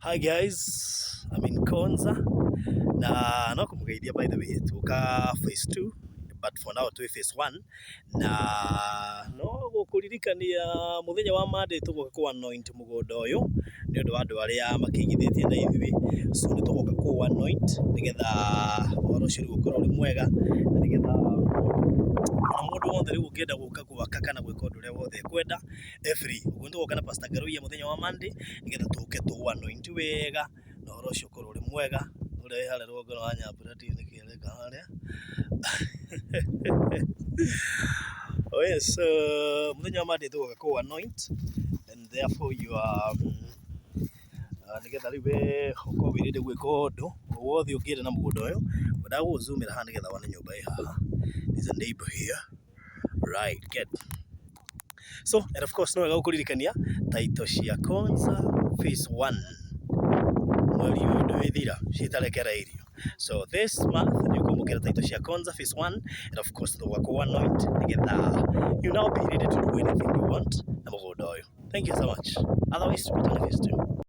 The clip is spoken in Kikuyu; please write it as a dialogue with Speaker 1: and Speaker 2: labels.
Speaker 1: Hi guys, I'm in Konza na no kũmũgeithia. By the way, tũka phase 2, but for now twĩ phase 1, na no gũkũririkania mũthenya wa Monday tũgoka kũ anoint mũgũnda ũyũ nĩ ũndũ wa andũ arĩa makĩigithĩtie na ithuĩ. So nĩ tũgoka kũ anoint nĩgetha ũhoro ũcio rĩu ũkorwo ũrĩ mwega, na nĩgetha ona mũndũ wothe rĩu ũngĩenda gũka gwaka kana gwĩka ũndũ ũrĩa wothe ekwenda e free. Ũguo nĩ tũgoka na Pastor Ngaruiya mũthenya wa Monday nĩgetha tũke tũ anoint wega na ũhoro ũcio ũkorwo ũrĩ mwega. Ũrĩa wĩ harĩa rũgongo rwa Nyambura, ndiũĩ nĩkĩ areka harĩa. Oh yes, so mũthenya wa Monday tũgoka kũ anoint and therefore you are nĩgetha rĩu we ũkorwo wĩ ready gwĩka ũndũ o wothe ũngĩenda na mũgũnda ũyũ. Ngwendaga gũgũzoomĩra haha nĩgetha wone nyũmba ĩ haha. There's a neighbor here. Right, good. So, and of course, no wega gũkũririkania title cia Konza phase 1 mweri ũyũ ndwĩthira citarekereirio. So this month nĩ ũkwamũkĩra title cia Konza phase 1, and of course tũgoka kũ anoint nĩgetha you now be ready to do anything you want na mũgũnda ũyũ. Thank you so much. Otherwise, tupatane phase 2.